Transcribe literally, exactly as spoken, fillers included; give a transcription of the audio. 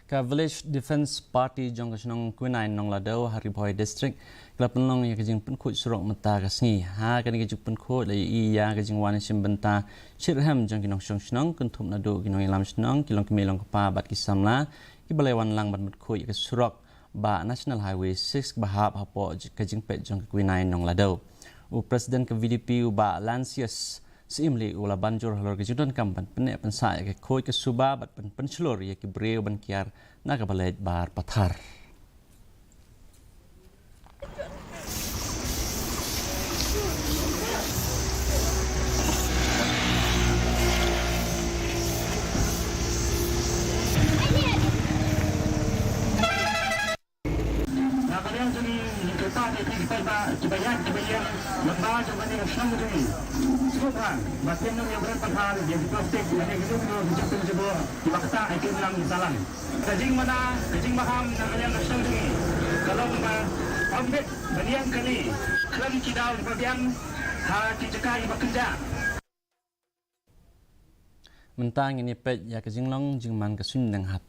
Ka Village Defence Party jong ka shnong Kwinain Nongladaw ha Ri Bhoi District ka la pynlong ïa ka jingpynkhuid surok mynta ka sngi. Ha kane ka jingpynkhuid la ïohi ïa ka jingwan shim bynta shitrhem jong ki nongshong shnong, kynthup naduh ki nongïalam shnong, ki longkmie longkpa bad ki samla kiba la wan lang ban pynkhuid ïa ka surok ba National Highway six ba hap hapoh ka jingpeit jong ka Kwinain Nongladaw. U President ka V D P u Bah Lancius Syiemlieh u la ban jur halor ka jingdonkam ban pynneh pynsah ïa ka khuid ka suba bad pynshlur ïa ki briew ban kiar na kaba leit bar pathar. Na ka liang jong ngi, ngi kyrpad ïa phi ki paidbah kiba ïaid kiba ïeng lyngba jong kane ka shnong jong ngi, sngewbha ba kim nym ïa bret pathar ïa ki plastik, ïa ki jingkynnoh ki jingkynnoh kiba ktah ïa ki imlang imsalang. Ka jingmana ka jingbaham na ka liang ka shnong jong ngi ka long ba ym bit ban ïeng kali khlem ki daw kiba biang ha ki jaka kiba kynjah. Mynta ngin ïa peit ïa ka jinglong jingman ka suiñbneng ha